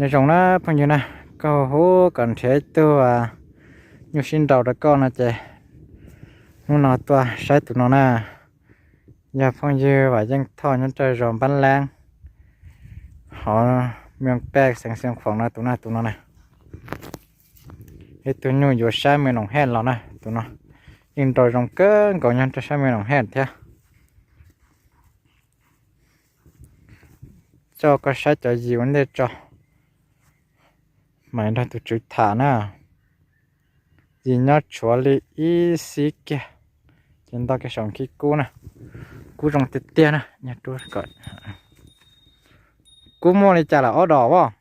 Nyob zoo na phooj ywg na, koj hu kom nrhiav ib tug nyuj sib nraus rau koj no ces hnub no tuaj saib tus no na. Yog phooj ywg Vam Yeej Thoj nyob rau zos Npab Leeb, hov Mws Pej xeev Xeev Khuam no tus no, tus no na. Ib tug nyuj yuav sab Mws Noom Hej los na, tus no yeej nraus zoo kawg nkaus nyob rau sab Mws Noom Hej thiab. Coj koj saib cov yis ua ntej tso, mam nrog tus tswv tham na. Yis nyob tshuav li ib xib kiag, ces nto kiag saum nkhib kub na. Kub zoo tiag tiag na. Kub muaj li cas lawm, ob dos as?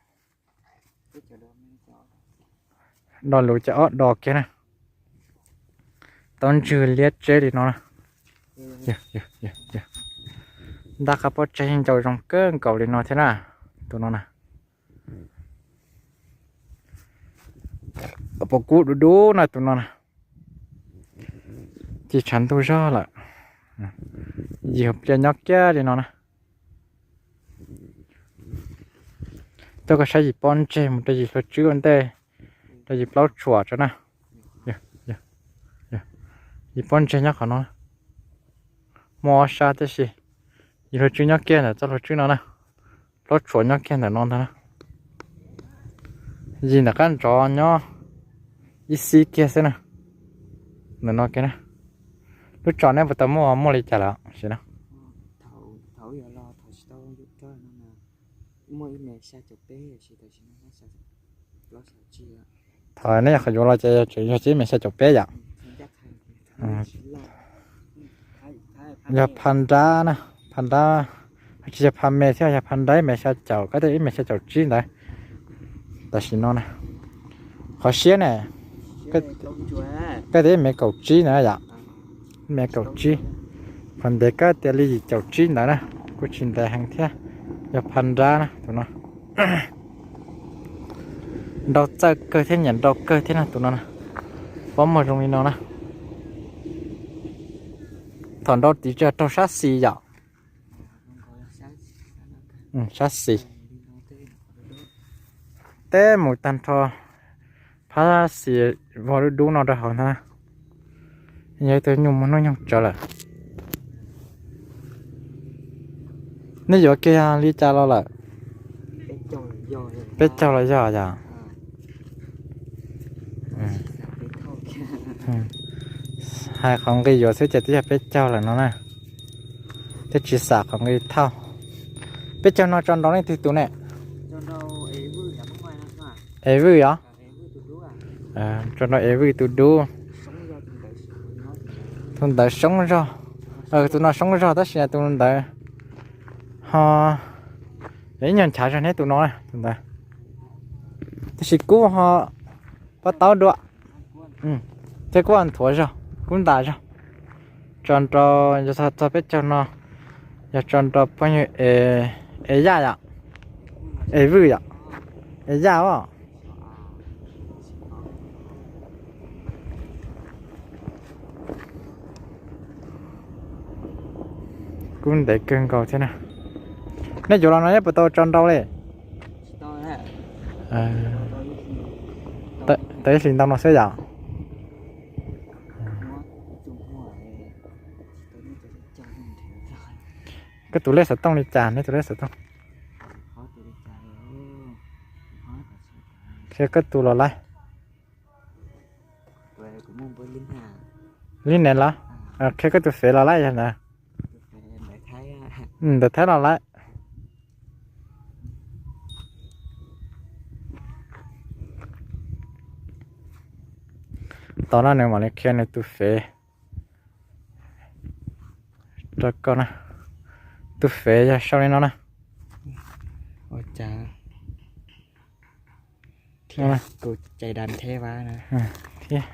Dos lus ces ob dos kiag na. Tau ntswg liab tseb li no na. Ntab qab pob tseg yeej ncau zoo kawg nkaus li no thiab na. Tus no na, pom kub dub dub na tus no na. Ci tshav ntuj zog lawm, yis hauv pliaj nyob kiag li no na. Coj koj saib yis pob ntseg mus rau yis hlua tswb ua ntej, rau yis plaub tshuam tso na. Yis pob ntseg nyob qhov no, muaj ob sab tib si. Yis hlua tswb nyob kiag ntawm txoj hlua tswb no na. Plaub tshuam nyob kiag ntawm no ntag na. Yis ntawm qab ntsov nyob ib xib kiag xwb na. Ntawm no kiag na. Lub tsos neb puas tau muaj, muaj li cas lawm sim no? Thaum neb yog qhov yuav los ces tseem yog tib me xya caum peb yom. Yog pha nrab na, pha nrab, tsis yog pha me thiab, yog pha nrab ib me xya caum, kab tias ib me xya caum tsib ntawd. Tam sim no na, qhov siab ne, kab tias ib me kaum tsib ntawd yom. Ib me kaum tsib, qhov ntev kab tias li yim caum tsib ntawd na, kuj tsis ntev heev thiab. Yog pha nrab na tus no. Nrau txawj kawg thiab nyiam nrau kawg thiab na tus no na. Pob muag zoo li no na. Thaum nrau tid tsis yog raug sab xis yom. Sab xis. Teb mus tag nrho phab xis vog dub dub no rau hauv ntag. Yog ib tug nyuj muaj hnub nyoog tsawv lawm. Nej yuav kiag li cas los lawm? Peb caug los yog yom? Hais qhov nqi yuav xwb ces twb yog peb caug lawm no na. Twb tsis xam qhov nqi thauj. Peb caug no tso nrau leej twg tus ne? Es Vwj os. Tso nrau Es Vwj tus dub. Tus ntawd soob zog. Tus no soob zog tab sis tus ntawd ho yog ib nyuag nchav zog neb tus no, tus ntawd. Tab sis kub ho pab taub dua. Thiab kub nthuav zog, kub ntas zog. Tso nrau, yog txog peb caug no, yog tso nrau phooj ywg Es Yaj yom, Es Vwj yom, Es Yaj os. Kub ntev kawg nkaus thiab na. Nej yuav los no neb puas tau tso nrau li? Tau ib hlis ntau no xwb yom. Koj tus lej xov tooj li cas, neb tus lej xov tooj? Qhia koj tus los lawm. Li ne los? Qhia koj tus fev los lawm yog ntawd. Ntawm Thaib los lawm. Tos no nws mam li qhia nws tus fev rau koj na. Tus fev yog sau li no na. Thiab kuv cais das thiab. Thiab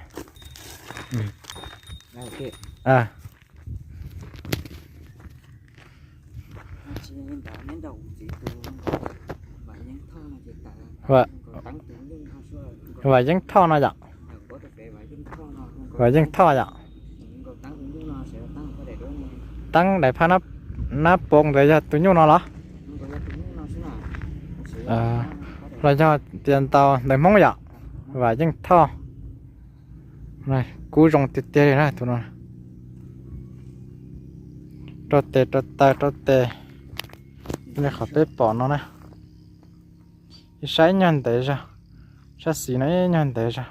Vam Yeeb Thoj no yom? Vam Yeeb Thoj yom? Teeb daim phaj nab pob ntawd yog tus nyuj no los? Los yog tias ntaus ntawv Hmoob yom, Vam Yeej Thoj. Kub zoo tiag tiag li na tus no. Rau tes rau taw rau tes li qhov peb pom no na. Ib sab ib nyuag ntev zog, sab xis no ib nyuag ntev zog,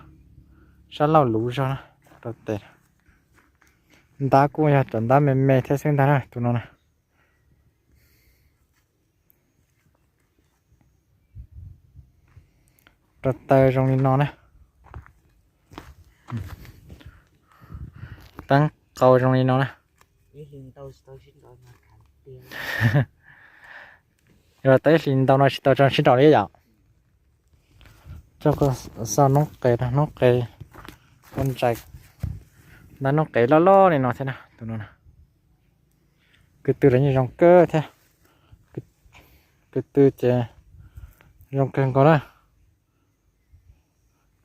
sab laug luv zog na. Rau tes ntab kuj yog cov ntab me me thiab xwb ntag na tus no na. Rau taw zoo li no na. Teeb qau zoo li no na. Yog tau ib hlis ntau no tsis tau tso sib nraus li yom. Coj koj xauj noob qes, noob qes, koj ntsais ntab noob qes loj loj li no thiab na tus no. Ko tw los yeej zoo kawg thiab. Ko tw ces zoo kawg nkaus na.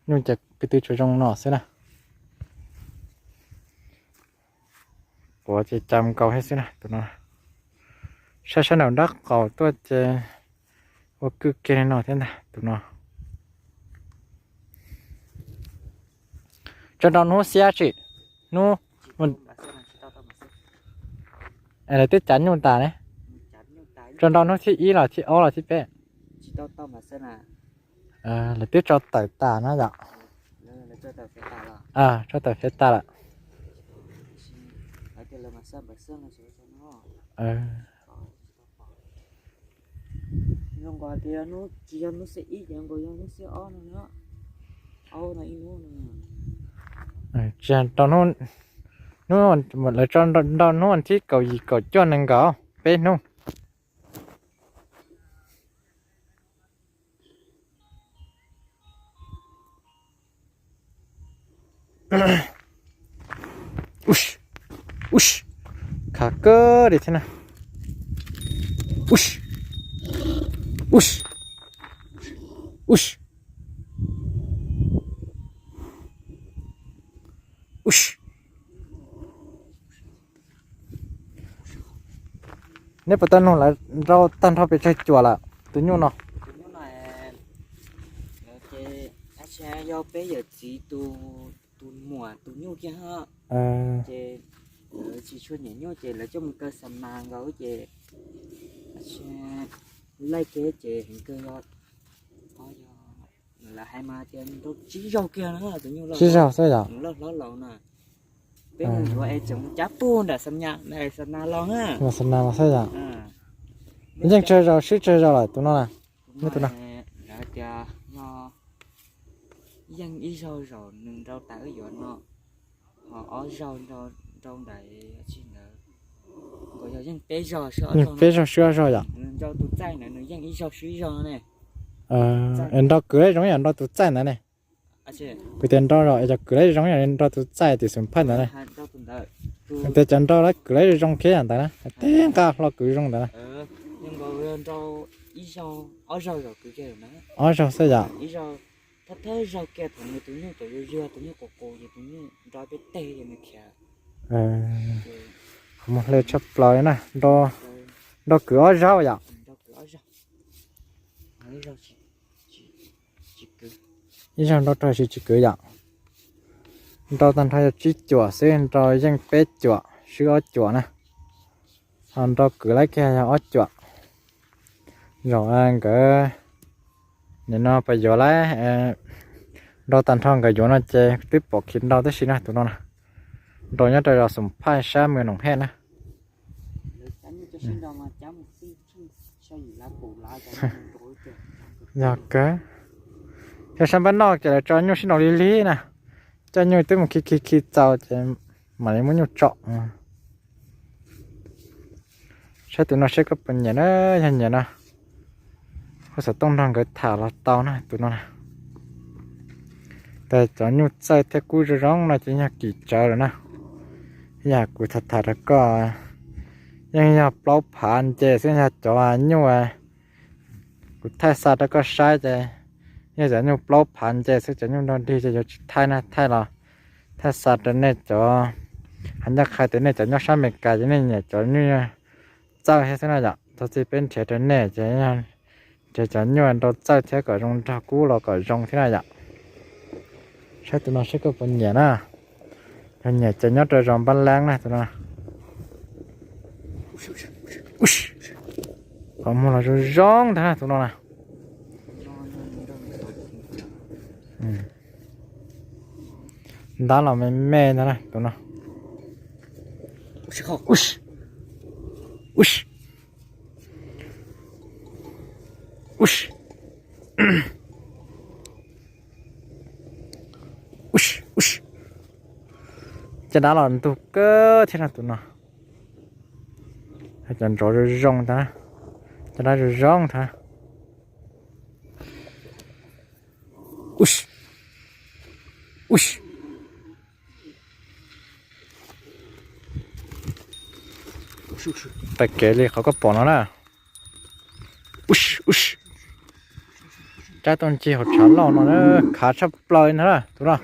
Nyuj ces ko tw tsuas zoo no xwb na. Quav ces cam nkaus thiab xwb na tus no. Saib sab nraum nrab qaum tuaj ces ua kwj kiag li no thiab ntag tus no. Tso nrau hnub xiab tsis, hnub, lawv twb cav nyuj tas ne. Tso nrau hnub thib ib los thib ob los thib peb. Lawv twb tso tawm tas na yom. Tso tawm fiav tas lawm. Tsis, hnub, lawv tso nrau hnub thib kaum yim kaum cuaj nees nkaum peb hnub. Khav kawg li thiab na. Neb puas tau nug lawv nrau tag nrho pes tsawg cuam lawm tus nyuj no? Yog peb yawm txiv tus muam tus nyuj kiag, ces lawv tsis tshua nyiam nyuj ces lawv coj mus kaw xa mas nkaus ces laij kiag ces heev kawg. Lawv hais mas tias nrau tsib zaug kiag na tus nyuj, tsib zaug xwb yom, loj hlob laus na. Peb mus yuav es tseem mus cab pug nram xa nas los na. Xa nas los xwb yom. Yeej tsawg zaus swb tsawg zaus lawm tus no na? Tus no lawv hais tias yog yeej ib zaug zaum nws nrau tas wb yuav no, ho ob zaug nrau nrau ntawd tsis ntawd, nkaus yog yeej peb zaug swb ob zaug, peb zaug swb ob zaug yom. Nws nrau tus txaij ntawd nws yeej ib zaug swb ib zaug no ne. Es nrau kwv lab zoo yam nrau tus txaij ntawd ne. Kuv tias nrau es cov kwv lab zoo yam nrau tus txaij tim xum phaj ntawd na. Tias cov nrau lab kwv lab zoo zoo khiab yam ntawd na, tib nqa hlo kwv zoo ntawd na. Ob zaug xwb yom. Qhov muag hle tshaj plaws li na, nrau kwv ob zaug yom. Ib zaug nrau rau tsis tsis kwv yom. Nrau tag nrho yog tsib cuam xwb, nrau yeej peb cuam swb ob cuam na. Ho nrau kwv lab kiag yog ob cuam. Zaum nkawd nim no pas yuav lawm, nrau tag nrho nkawd yuav no ces twb pom khiv nrau tib si na tus no na. Nrau nyob rau zos Xoom Phaj sab Mws Noom Hej na. Yog kawg, yog sab npab noj ces lawv tso nyuj sib nraus lig lig na. Coj nyuj twb mus khi khi khi txaus ces mam li muab nyuj tso. Saib tus no seb koj puas nyiam na, yog nyiam no kuj xav tuaj nrog nkawd tham los tau na tus no na. Tes cov nyuj txaij thiab kub zoo zoo no ces yog kim tsawv lawm na. Yam kuv tham tham rau koj, yeej yog plaub phav nce xwb, yog cov nyuj kuv thaij xa rau koj saib ces yog cov nyuj plaub phav nce xwb, cov nyuj nrog dig ces yuav tsis thaij na, thaij los thaij xa rau nej cov, hais ncaj qha tias nej cov nyob sab Amelikas ces nej nyiam cov nyuj txawj thiab xwb na yom. Txog txij peb nrhiav rau nej ces yog Ces cov nyuj nrau txawj thiab kom zoo nrog kub los kom zoo thiab na yom. Saib tus no saib koj puas nyiam na. Yog nyiam ces nyob rau zos Npab Leeb na tus no. Qhov muag los zoo zoo ntag tus no na. Ntab los me me ntag na tus no. Caj dab los ntug kawg thiab no tus no. Cov ntsov zoo zoo ntag, caj dab zoo zoo ntag. Pais kev li qhov koj pom no na. Cab tuaj ncig hauv tshav loj no na, khav tshaj plaws ntag tus no.